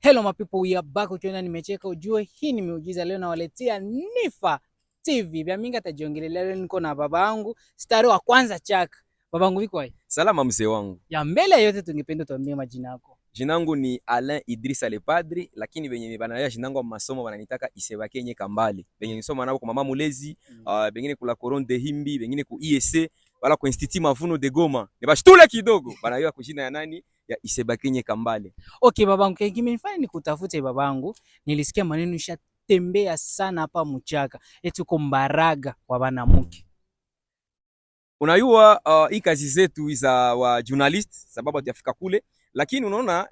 Hello my people, we are back. Ukiona nimecheka ujue hii ni miujiza. Leo nawaletea Nifa TV. Vya mingi atajiongelelea. Leo niko na babangu star wa kwanza Chaka. Babangu, viko wapi? Salama, mzee wangu. Ya mbele ya yote tungependa tuambie majina yako. Jina langu ni Alain Idrissa Le Padri, lakini benye banalea jina langu masomo wananitaka Isebake nye Kambale. Benye nisoma nabo kwa mama mulezi, bengine kula Coron de Himbi, bengine ku IEC, wala ku Institut Mavuno de Goma. Ni bashtule kidogo. Banayua kujina ya nani? Ya Isebake nye Kambale. Okay babangu, kimenifanya nikutafute babangu, nilisikia maneno ishatembea sana hapa Muchaka. Eti uko mbaraga wa banamuke. Unayua hii kazi zetu za wa journalist sababu hatujafika kule, lakini unaona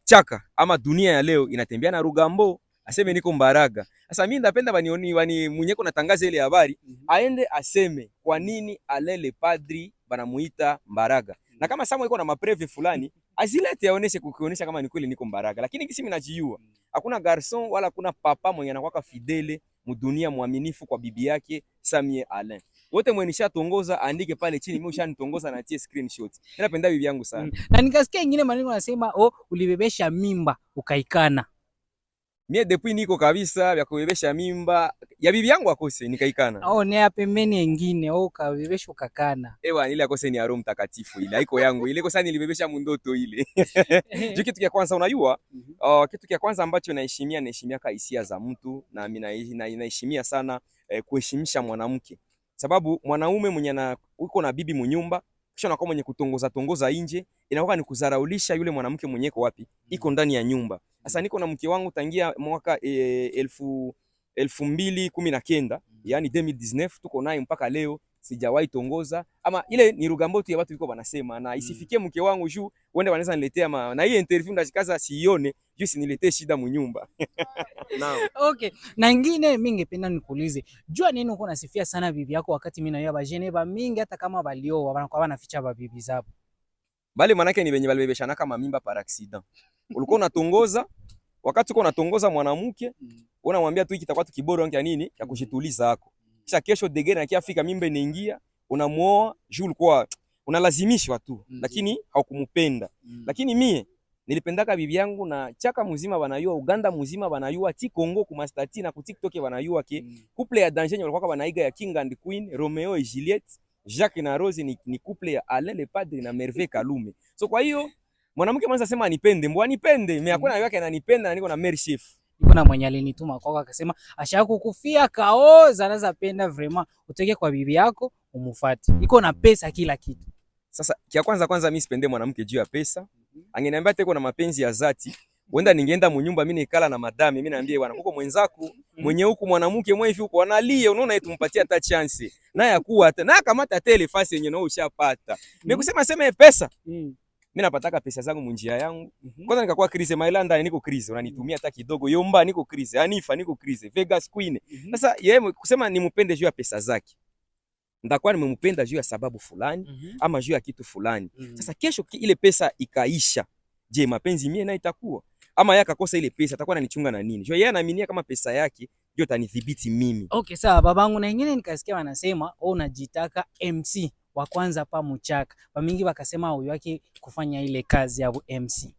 Chaka ama dunia ya leo inatembea na rugambo, aseme niko mbaraga. Sasa mimi ndapenda banioni bani munyeko natangaza ile habari aende aseme kwa nini Alain Le Padri banamuita mbaraga, na kama Samuel iko na mapreuves fulani azilete aoneshe kukionyesha kama ni kweli niko mbaraga. Lakini kisi mimi najijua, hakuna garçon wala hakuna papa mwenye anakuwa fidèle mudunia mwaminifu kwa bibi yake Samie Alain. Wote mwenye nishatongoza andike pale chini, mimi ushanitongoza na tie screenshot. Mimi napenda bibi yangu sana. Na nikasikia ingine maneno wanasema, oh, ulibebesha mimba ukaikana. Mie depuis niko kabisa vya kubebesha mimba ya bibi yangu akose nikaikana. Oh, ne ya pembeni ingine, oh, ukabebesha ukakana. Ewa, ile akose ni ya Roho Mtakatifu, ile haiko yangu. Ile kosa nilibebesha mundoto ile. Juu kitu kia kwanza unajua, kitu kia kwanza ambacho naheshimia ka hisia za mtu na mimi naheshimia sana kuheshimisha mwanamke. Sababu mwanaume mwenye ana uko na bibi munyumba kisha unakuwa mwenye kutongoza tongoza nje, inakuwa ni kuzaraulisha yule mwanamke mwenye iko wapi? Iko ndani ya nyumba. Sasa niko na mke wangu tangia mwaka 2019, yani 2019, tuko naye mpaka leo, sijawahi tongoza ama ile ni rugambo tu ya watu iko wanasema, na isifikie mke wangu juu wende wanaweza niletea na hii interview ndashikaza sione juu siniletee shida munyumba. Naam. Okay. Na ingine mimi ningependa nikuulize, jua nini uko nasifia sana bibi yako wakati mimi na ba jeunes ba mingi hata kama balioa wanakuwa wanaficha ba bibi zao? Bale manake ni benye balibebeshana kama mimba par accident. Ulikuwa unatongoza, wakati uko unatongoza mwanamke, unamwambia tu hiki kitakuwa tu kiboro ya nini? Ya kushituliza hako. Kisha kesho degere na kiafika mimba inaingia, unamuoa juu ulikuwa unalazimishwa tu, lakini haukumupenda. Lakini mie nilipendaka bibi yangu na Chaka muzima banayua, Uganda muzima banayua, ti Congo ku mastati na ku TikTok banayua ke couple ya danger yenye walikuwa banaiga ya King and Queen, Romeo et Juliet, Jacques na Rose ni couple ya Alain Le Padre na Merveille Kalume. So kwa hiyo mwanamke mwanza sema anipende, mbwa anipende, mimi hakuna yake ananipenda na niko na mère chef. Niko na mwenye alinituma kwako akasema ashakukufia kaoza, anaweza penda vraiment utoke kwa bibi yako umufate. Iko na pesa kila kitu. Sasa kia kwanza kwanza mimi sipende mwanamke juu ya pesa. Angeniambia teko na mapenzi ya zati, wenda ningeenda munyumba mimi nikala na madame, mimi naambia bwana kuko mwenzako mwenye huku mwanamke mwe hivi huko analia, unaona eti tumpatie hata chance. Naye akuwa hata na kamata tele fasi yenye nao ushapata. Mimi kusema sema pesa. Mimi napataka pesa zangu munjia yangu. Kwanza nikakuwa crise Mailanda, niko crise, unanitumia hata kidogo. Yomba niko crise, Anifa niko crise, Vegas Queen. Sasa yeye kusema nimupende juu ya pesa zake, ndakuwa nimempenda juu ya sababu fulani ama juu ya kitu fulani. Sasa kesho ile pesa ikaisha, je, mapenzi mie naye itakuwa? Ama yeye akakosa ile pesa atakuwa ananichunga na nini? Juu yeye anaaminia kama pesa yake ndio itanidhibiti mimi. Okay, sawa babangu. Na ingine nikasikia wanasema wewe unajitaka MC wa kwanza pa Muchaka. Bamingi wakasema huyu wake kufanya ile kazi ya MC.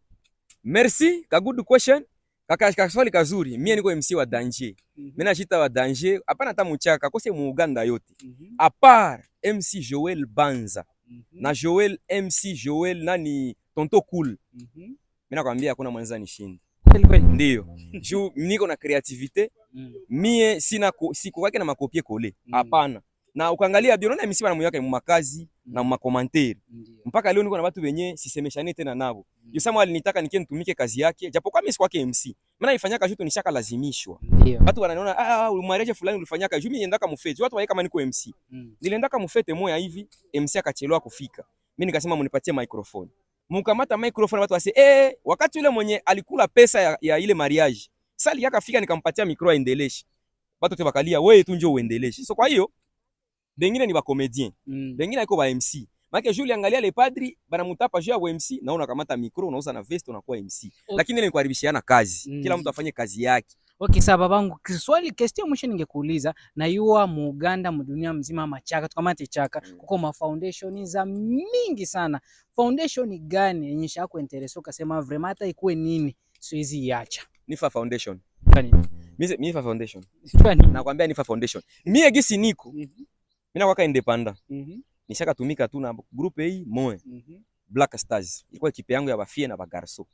Merci, ka good question. Kaka, kaswali kazuri. Mie niko MC wa danger. Mimi nashita wa danger, hapana hata Muchaka, kose mu Uganda yote. À part MC Joel Banza na Joel MC Joel nani Tonto Cool. Mimi nakwambia hakuna mwanza nishinde. Kweli kweli. Ndio. Juu niko na créativité. Mie sina siku wake na macopier coller. Hapana. Na ukaangalia bien, unaona MC bana muyaka mu makazi na mu macommentaires. Mpaka leo niko na watu wenye sisemeshane tena nabo. Yo Samuel alinitaka nikie nitumike kazi yake, japokuwa mimi sikuwa MC. Maana ifanyaka juu nishaka lazimishwa. Watu wananiona, ah, mariage fulani ulifanyaka juu mimi niendaka mufete. Watu wae kama niko MC. Niliendaka mufete moya hivi, MC akachelewa kufika. Mimi nikasema munipatie microphone. Mukamata microphone, watu wase wakati yule mwenye alikula pesa ya ile mariage. Sali yakafika nikampatia micro aendeleshe. Watu wote bakalia, wewe tu njoo uendeleshe. So kwa hiyo bengine ni ba comédien. Bengine iko ba MC. Maana Jules angalia Le Padri banamutapa juu ya MC na unakamata micro, unauza na veste, unakuwa MC. Lakini ile ni kuharibishiana kazi. Kila mtu afanye kazi yake. Okay, sawa babangu, kiswali question mwisho ningekuuliza, na yuwa mu Uganda mu dunia mzima machaka tukamate chaka kuko ma foundation za mingi sana. Foundation gani yenye shako interesse ukasema vraiment hata ikuwe nini? Siwezi iacha. Nifa Foundation. Kwani? Mimi Nifa Foundation. Kwani? Nakwambia Nifa Foundation. Mie gisi niko. Mimi nakwaka indépendant. Nishaka tumika tu na groupe hii moya. Black Stars. Ilikuwa équipe yangu ya bafille na bagarçons.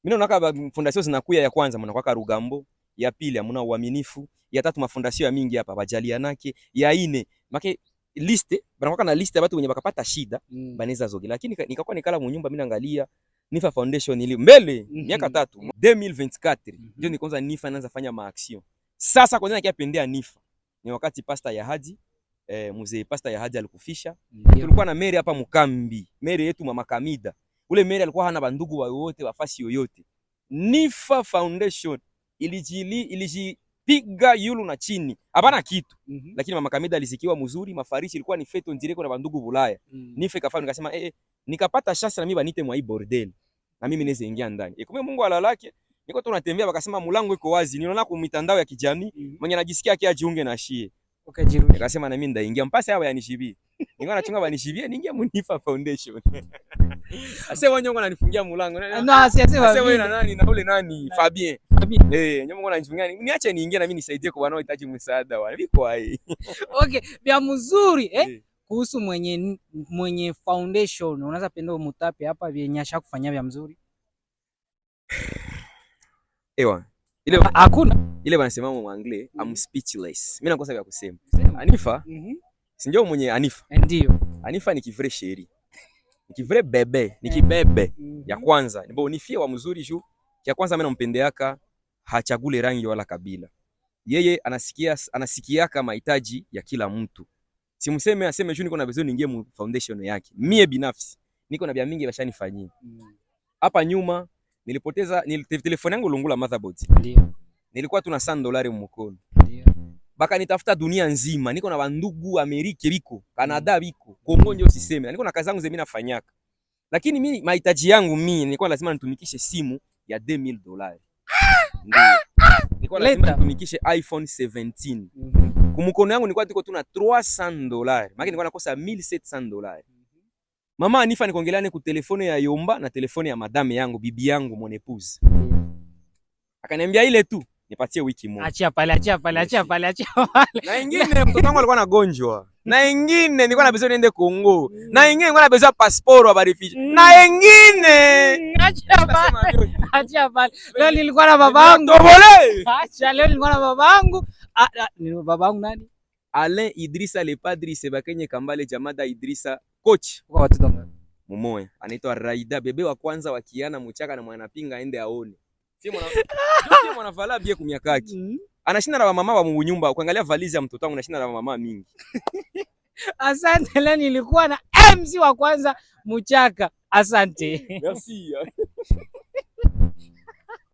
Mimi naona ba fondation zinakuya, ya kwanza mnakwaka Rugambo, ya pili hamuna uaminifu, ya tatu mafondation ya mingi hapa bajalianake, ya ine make liste banakwaka na liste ya watu wenye bakapata shida banaweza zoge, lakini nikakuwa nikala munyumba, mimi naangalia Nifa Foundation ili mbele miaka 3, 2024 ndio nikaanza Nifa, naanza fanya maaction. Sasa kwanza nakia pendea Nifa ni wakati pasta ya Hadi, mzee pasta ya Hadi alikufisha. Tulikuwa na mère hapa Mukambi, mère yetu mama Kamida. Ule mère alikuwa hana bandugu wote wafasi yoyote. Nifa Foundation ilijipiga yulu na chini, hapana kitu. Lakini mama Kamida alizikiwa mzuri, mafarishi ilikuwa ni fête ndireko na bandugu Bulaya. Nifa ikafanya, nikasema nikapata chance na mimi banite mwa hii bordel. Na mimi naweza ingia ndani. Kumbe Mungu alalake, niko tu natembea, bakasema mlango iko wazi. Niliona kwa mitandao ya kijamii mwenye anajisikia akia jiunge na shie. Ukajirudi. Nikasema na mimi ndaingia mpasa hawa yanishibie. Nilikuwa nachunga banishibie niingie Munifa Foundation. Ase wanyongo ananifungia mlango. No, asi asi. Ase wewe na nani na ule nani Fabien. Fabien. Nyongo ananifungia, niache niingie na mimi nisaidie kwa wanaohitaji msaada wale. Biko hai. Okay, vya mzuri eh? Kuhusu mwenye foundation unaweza penda umutape hapa vyenye ashakufanyia vya mzuri. Ewa. Ile hakuna. Ile wanasema mu anglais, I'm speechless. Mimi nakosa vya kusema. Anifa? Si ndio mwenye Anifa? Ndio. Anifa ni kivre chéri. Ni kivre bébé, ni kibebe. Ya kwanza, ni bon ni fille wa mzuri juu. Ya kwanza mimi nampendeaka hachagule rangi wala kabila. Yeye anasikiaka mahitaji ya kila mtu. Simseme aseme juu niko na besoin niingie mu foundation yake. Mie binafsi niko na bia mingi bashanifanyia. Hapa nyuma nilipoteza telefone yangu lungula motherboard. Nilikuwa tuna $100 mkono. Baka nitafuta dunia nzima, niko na bandugu Amerika biko, Canada biko, Kongo ndio siseme. Niko na kazi zangu zenye nafanyaka. Lakini mimi mahitaji yangu mimi nilikuwa lazima nitumikishe simu ya $2000. Ndio. Nilikuwa lazima nitumikishe iPhone 17. Kumukono yangu nilikuwa tuko tuna $300. Maana nilikuwa nakosa $1700. Mama Anifa nikuongeleane ku telefone ya Yomba na telefone ya madame yangu, bibi yangu, mon épouse. Akaniambia ile tu nipatie wiki moja. Achia pale, achia pale, achia pale, achia pale. Na ingine mtoto wangu alikuwa anagonjwa. Na ingine nilikuwa na besoin niende Kongo. Na ingine nilikuwa na besoin passeport wa barifiji. Na ingine achia pale. Achia pale. Leo nilikuwa na babangu. Tobole. Acha leo nilikuwa na babangu. Ni babangu nani? Alain Idrissa le Padri Sebakenye Kambale Jamada Idrissa coach. Kwa watoto ngapi? Mumoya anaitwa Raida, bebe wa kwanza wa Kiana Muchaka na mwanapinga aende aone. Si mwana si mwanavala bie kumiakaki. Anashinda na mama wa munyumba, ukiangalia valizi ya mtoto wangu anashinda na mama mingi. Asante, leo nilikuwa na MC wa kwanza Muchaka. Asante. Merci.